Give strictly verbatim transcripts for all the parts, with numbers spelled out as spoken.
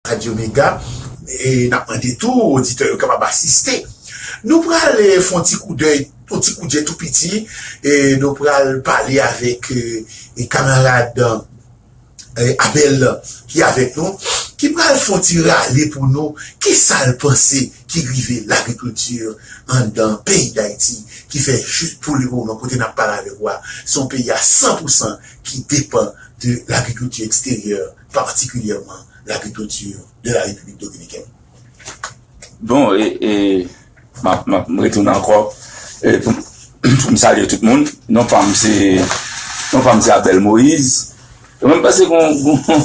Radyo Mega. E n ap mande tou oditè yo kapab asiste. Nou pral, eh, fè yon ti koudèy, yon ti koudjè tou piti, e nou pral pale avèk, eh, eh, kamarad, eh, Abel ki avèk nou, ki pral fè yon ti rale pou nou, kisa l panse ki rive lagrikilti anndan peyi Dayiti, ki fè jis pou le moman, kote n ap pale avèk ou a, se yon peyi a san pou san ki depann de lagrikilti eksteryè, patikilyèman lagrikilti de la Repiblik Dominikèn. Bon, e, e, m ap, m ap, m retounen ankò, e, pou, pou m salye tout moun. Non pa m se, non pa m se Abel Moïse. E mwen, m panse gon, gon,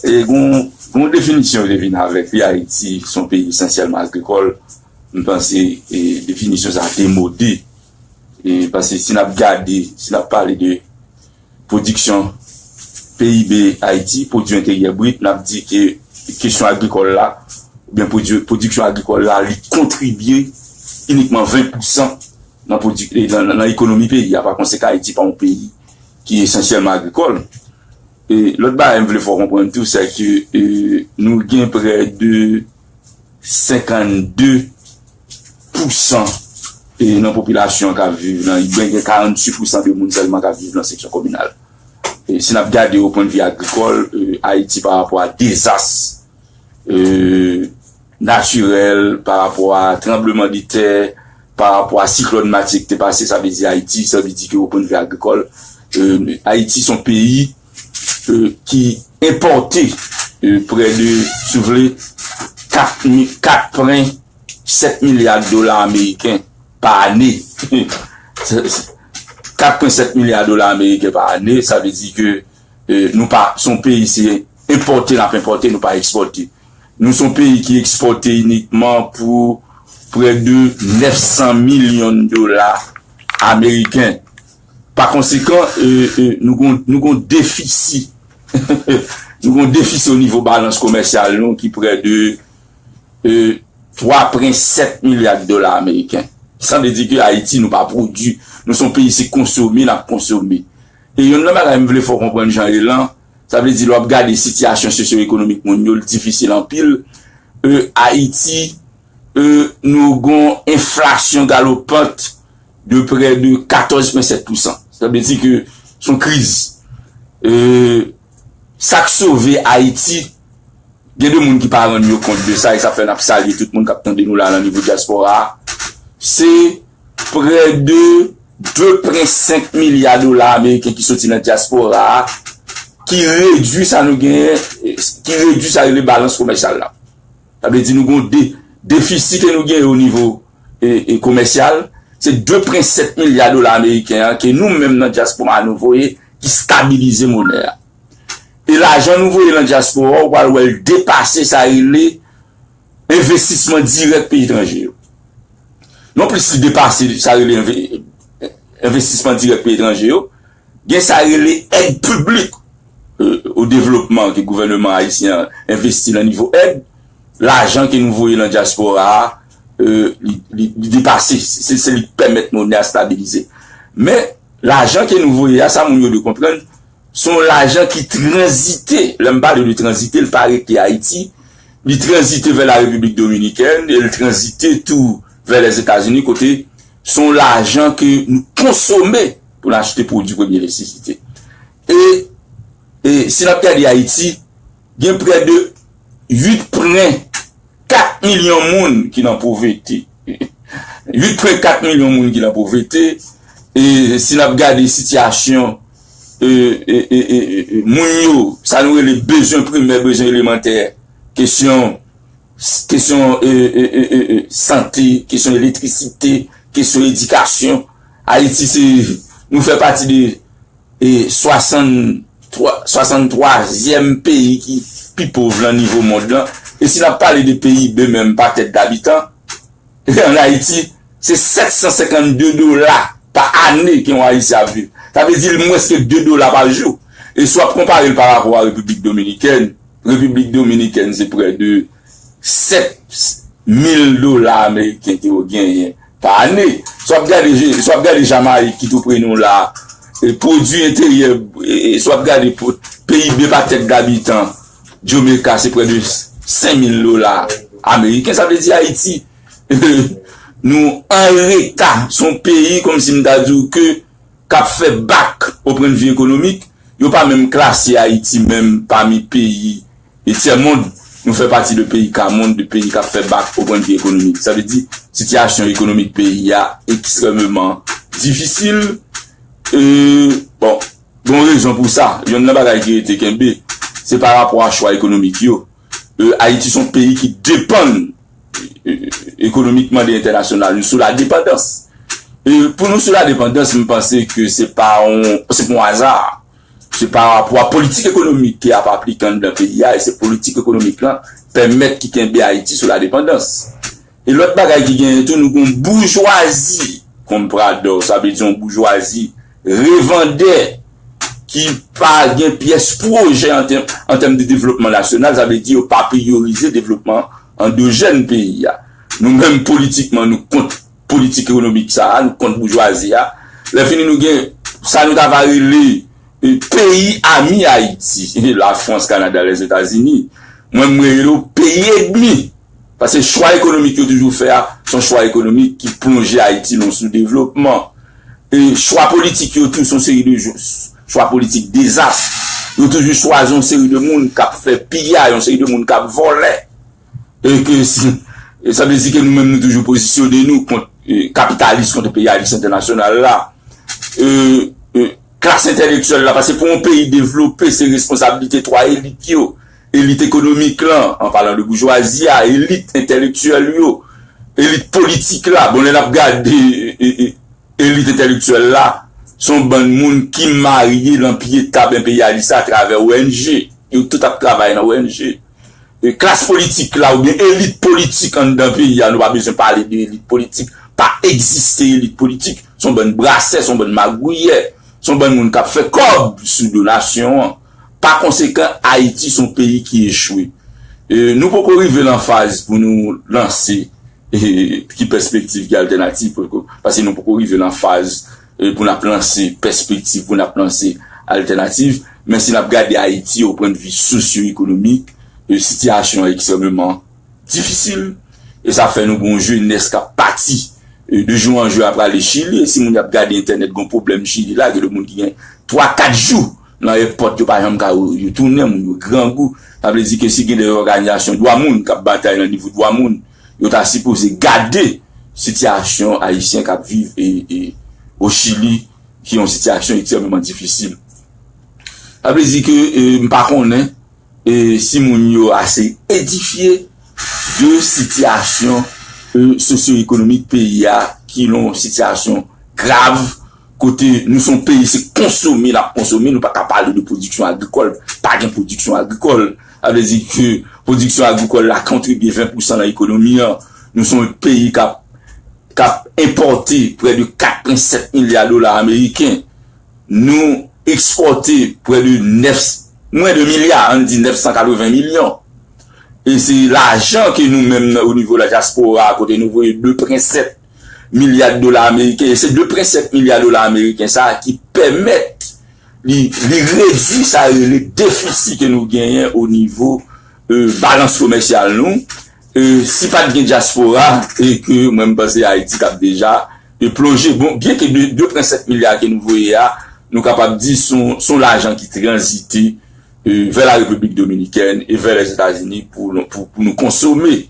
e, gon, gon definisyon yo te vin avèk li, Ayiti se yon peyi esansyèlman agrikòl. M panse, e, definisyon sa a demode. E, paske si n ap gade, si n ap pale de pwodiksyon P I B Ayiti, pwodui enteryè brit, n ap di ke kesyon agrikòl la, oubyen pwodui, pwodiksyon agrikòl la, li kontribye inikman ven pou san nan, pwodi-, nan, nan, nan ekonomi peyi a. Pa konsekan, Ayiti pa yon peyi ki esansyèlman agrikòl. E lòt bagay m vle fè w konprann tou, se ke, e, nou gen prè de senkannde pou san, e, nan popilasyon k ap viv nan, gen, gen karanntuit pou san de moun sèlman k ap viv nan seksyon kominal. E, si n ap gade o pwennvi agrikòl, e, Ayiti pa rapò a dezas, e, natirèl, pa rapò a tranblemanntè, pa rapò a siklòn Matye ki te pase, sa vle di Ayiti, sa vle di ke o pwennvi agrikòl, e, Ayiti se yon peyi, e, ki enpòte, e, prè de, si w vle, kat mi-, kat pwen sèt milya dola ameriken pa ane. Kat pwen sèt milya dola ameriken pa ane, sa vle di ke, e, nou pa, se yon peyi, se enpòte n ap enpòte, nou pa ekspòte. Nou se yon peyi ki ekspòte inikman pou prè de nèf san milyon dola ameriken. Pa konsekan, e, e, nou gon, nou gon defisi. Nou gon defisi o nivo balans komèsyal nou ki prè de, e, twa pwen sèt milya dola ameriken. Sa vle di ke Ayiti, nou pa pwodui. Nou se yon peyi, se konsome, n ap konsome. E youn nan bagay m vle fè w konprann, Jean Elan, sa vle di lè w ap gade sitiyasyon sosyo-ekonomik moun yo, l difisil anpil. E, Ayiti, e, nou gon enflasyon galopant de prè de katòz pwen sèt pou san. Sa vle di ke se yon kriz. E, sa k sove Ayiti, gen de moun ki pa rann yo kont de sa, e sa fè n ap salye tout moun k ap tande nou la nan nivo dyaspora a. Se prè de de pwen senk milya dola ameriken ki soti nan dyaspora a, ki redui sa nou genyen, ki redui sa rele balans komèsyal la. Sa vle di nou gon de, defisi ke nou genyen o nivo, e, e, komèsyal, se de pwen sèt milya dola ameriken an ke nou menm nan dyaspora a nou voye, ki stabilize monè a. E lajan nou voye nan dyaspora, ou pral wè l depase sa rele envestisman dirèk peyi etranje yo. Non plis li depase sa rele enve-, envestisman dirèk peyi etranje yo, gen sa rele èd piblik, e, o devlopman ke gouvènman ayisyen an envesti nan nivo èd, lajan ke nou voye nan dyaspora a, e, li, li, li depase, se, se li k pèmèt monè a stabilize. Men, lajan ke nou voye a, sa moun yo dwe konprann, se yon lajan ki tranzite. Lè m pale de tranzite, l pa rete Ayiti. Li tranzite vè la Repiblik Dominikèn e l tranzite tou vè Lèzetazini, kote se yon lajan ke nou konsome pou n achte pwodui premye nesesite. E, e si n ap gade Ayiti, gen prè de uit pwen kat milyon moun ki nan povrete. Uit pwen kat milyon moun ki nan povrete. E si n ap gade sitiyasyon, e, e, e, e, e, moun yo, sa nou rele bezwen primè, bezwen elemantè, kesyon, kesyon, e, e, e, e, e, sante, kesyon elektrisite, kesyon edikasyon. Ayiti, se, nou fè pati de e swasanntwa, swasanntwazyèm peyi ki pi pòv nan nivo mond lan. E si n ap pale de P I B menm pa tèt dabitan, ann Ayiti, se sèt san senkannde dola pa ane ke yon Ayisyen ap viv. Sa vle di l mwens ke de dola pa jou. E si w ap konpare l pa rapò a Repiblik Dominikèn, Repiblik Dominikèn se prè de sèt mil dola ameriken ke yo genyen pa ane. Si w ap gade, si w ap gade Jamayik ki tou pre nou la, e pwodui enteryè, e, e, si w ap gade po-, P I B pa tèt dabitan, Jamaica se prè de s-, senk mil dola ameriken. Sa vle di Ayiti, nou an reta. Se yon peyi, kòmsi m ta di w, ke k ap fè bak o pwen de vi ekonomik. Yo pa menm klase Ayiti menm pami peyi e tyè mond. Nou fè pati de peyi ka mond, de peyi k ap fè bak o pwen de vi ekonomik. Sa vle di, sitiyasyon ekonomik peyi a ekstrèmeman difisil. E, bon, gen yon rezon pou sa. Yonn nan bagay ki rete kenbe, se pa rapò a chwa ekonomik yo. E, Ayiti se yon peyi ki depann, e, ekonomikman de entènasyonal. Nou sou la depandans. E, pou nou sou la depandans, m panse ke se pa yon, se pa yon aza. Se pa rapò a politik ekonomik ki ap aplike anndan peyi a, e se politik ekonomik lan pèmèt ki kenbe Ayiti sou la depandans. E lòt bagay ki genyen tou, nou gen yon boujwazi konpradò, sa vle di yon boujwazi revandè ki pa gen pyès pwojè an tèm, an tèm de devlopman nasyonal, sa vle di yo pa priyorize devlopman andojèn peyi a. Nou menm politikman, nou kont politik ekonomik sa a, nou kont boujwazi a. Lè fini, nou gen sa nou ta va rele, e, peyi ami Ayiti, Lafrans, Kanada, Lèzetazini. Mwen, mwen rele yo peyi ènmi. Paske chwa ekonomik yo toujou fè a, se yon chwa ekonomik ki plonje Ayiti nan soudevlopman. E chwa politik yo tou se yon seri de jou-, chwa politik dezas. Yo toujou chwazi yon seri de moun k ap fè piyay, yon seri de moun k ap vòlè. E ke si, e sa vle di ke nou menm nou toujou pozisyone nou kont, e, kapitalis, kont enperyalis entènasyonal la. E, e, klas entèlektyèl la, paske pou yon peyi devlope, se responsablite twa elit yo. Elit ekonomik lan, an palan de boujwazi a, elit entèlektyèl yo, elit politik la. Bon, lè n ap gade, e, e, elit entèlektyèl la, se yon bann moun ki marye nan pye tab enperyalis la atravè O N G. Yo tout ap travay nan O N G. E klas politik la oubyen elit politik anndan peyi a, nou pa bezwen pale de elit politik. Pa egziste elit politik. Se yon bann brasè, se yon bann magouyè, se yon bann moun k ap fè kòb sou do nasyon an. Pa konsekan, Ayiti se yon peyi ki echwe. E, nou poko rive nan faz pou nou lanse, e, ki pèspektiv, ki altènativ, poko, paske nou poko rive nan faz, e, pou n ap lanse pèspektiv, pou n ap lanse altènativ. Men si n ap gade Ayiti o pwen de vi sosyo-ekonomik, e, sitiyasyon an ekstrèmeman difisil. E sa fè nou gen yon jenès k ap pati, e, de jou an jou, ap prale Chili. E si moun y ap gade entènèt, gen yon pwoblèm Chili la, gen de moun ki gen twa, kat jou nan èpòt, yo pa janm ka yo tounen, moun yo grangou. Sa vle di ke si gen de òganizasyon dwa moun k ap batay nan nivo dwa moun, yo ta sipoze gade sitiyasyon ayisyen k ap viv, e, e, o Chili, ki yon sitiyasyon ekstrèmeman difisil. Sa vle di ke, e, m pa konnen, e, si moun yo ase edifye de sitiyasyon, e, sosyo-ekonomik peyi a, ki nan yon sitiyasyon grav, kote nou se yon peyi, se konsome n ap konsome, nou pa ka pale de pwodiksyon agrikòl, pa gen pwodiksyon agrikòl. Sa vle di ke pwodiksyon agrikòl la kontribye ven pousan nan ekonomi an. Nou se yon peyi k ap, k ap enpòte prè de kat pwen sèt milya dola ameriken. Nou ekspòte prè de nèf, mwen de milya, ann di nèf san katreven milyon. E se lajan ke nou menm nan, o nivo la dyaspora, kote nou voye de pwen sèt milya dola ameriken. E se de pwen sèt milya dola ameriken sa a ki pèmèt li, li redui sa rele defisi ke nou genyen o nivo, e, balans komèsyal nou. E, si pa t gen dyaspora, e ke mwen m panse Ayiti t ap deja, e, plonje. Bon, byen ke de, de pwen sèt milya ke nou voye a, nou kapab di se yon, se yon lajan ki tranzite, e, vè la Repiblik Dominikèn e vè Lèzetazini pou, pou, pou nou konsome.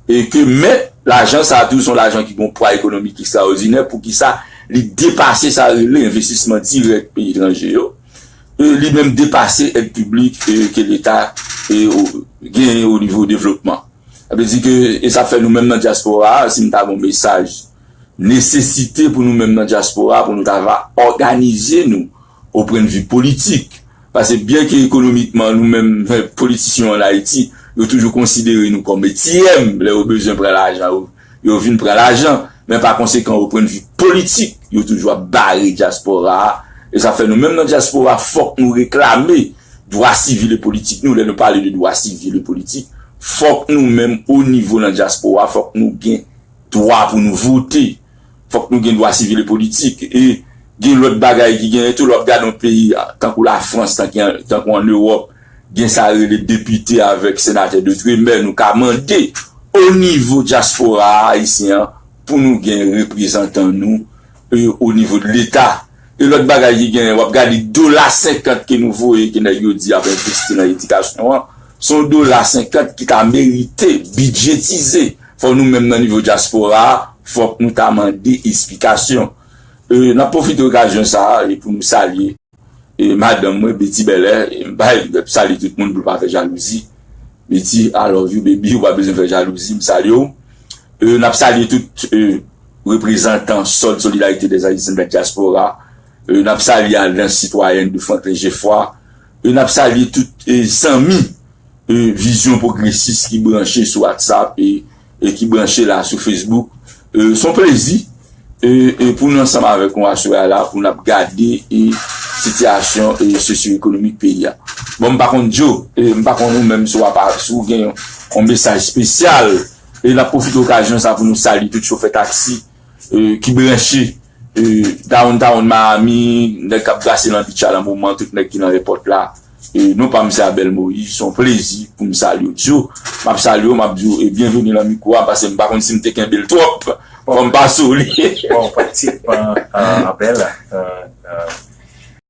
E ke, men, lajan sa a tou se yon lajan ki gen yon pwa ekonomik ekstraòdinè, poukisa li depase sa rele envestisman dirèk peyi etranje yo. E li menm depase èd piblik, e, ke Leta, e, o, genyen o nivo devlopman. Sa vle di ke, e sa fè nou menm nan dyaspora a, si m ta gen yon mesaj, nesesite pou nou menm nan dyaspora, pou nou ta va òganize nou o pwen de vi politik. Paske byen ke ekonomikman nou menm, politisyen an Ayiti, yo toujou konsidere nou kòm etiyèm, lè yo bezwen pran lajan, yo, yo vin pran lajan. Men pa konsekan, o pwen de vi politik, yo toujou ap bare dyaspora a. E sa fè nou menm nan dyaspora, fòk nou reklame dwa sivil e politik nou. Lè nou pale de dwa sivil e politik, fòk nou menm o nivo nan dyaspora, fòk nou gen dwa pou nou vote. Fòk nou gen dwa sivil e politik. E gen lòt bagay ki genyen tou, lè w ap gade yon peyi, tankou Lafrans, tankou, tankou ann Ewòp, gen sa rele depite avèk senatè de tremè, nou ka mande o nivo dyaspora ayisyen an pou nou gen reprezantan nou e, o nivo de Leta. E lòt bagay ki genyen, w ap gade dola senkant ke nou voye, ke nèg yo di ap envesti nan edikasyon an, se yon dola senkant ki ta merite bidjetize. Fò nou menm nan nivo dyaspora a, fòk nou ta mande esplikasyon. E, n ap pwofite okazyon sa a e pou nou salye e, madanm mwen, Betty Bèlè, e, m bay, m salye tout moun pou l pa fè jalouzi. Betty, I love you, baby, ou pa bezwen fè jalouzi, m salye w. E, n ap salye tout e, reprezantan Sòl Solidarité des Haïtiens de la Diaspora. E, n ap salye Alliance Citoyenne de Franklin Geffrard. E, n ap salye tout e, zanmi e, Vizyon Pwogresis ki branche sou WhatsApp e, e ki branche la sou Facebook. E, se yon plezi e, e pou nou ansanm avèk nou aswè a la, pou n ap gade e, sitiyasyon e, sosyo-ekonomik peyi a. Bon, m pa konn Joe, e, m pa konn ou menm si w ap, si w gen yon, yon mesaj espesyal. E n ap pwofite okazyon sa pou nou salye tout chofè taksi e, ki branche e, downtown Miami, nèg k ap brase nan beach la nan moman, tout nèg ki nan èpòt la. E, non pa m se Abel Moïse, se yon plezi pou m salye w, Joe. M ap salye w, m ap di w e, byenveni nan mikwo a, paske m pa konn si m te kenbe l twòp. Fò m pase w li. Bon, pratikman, Abel,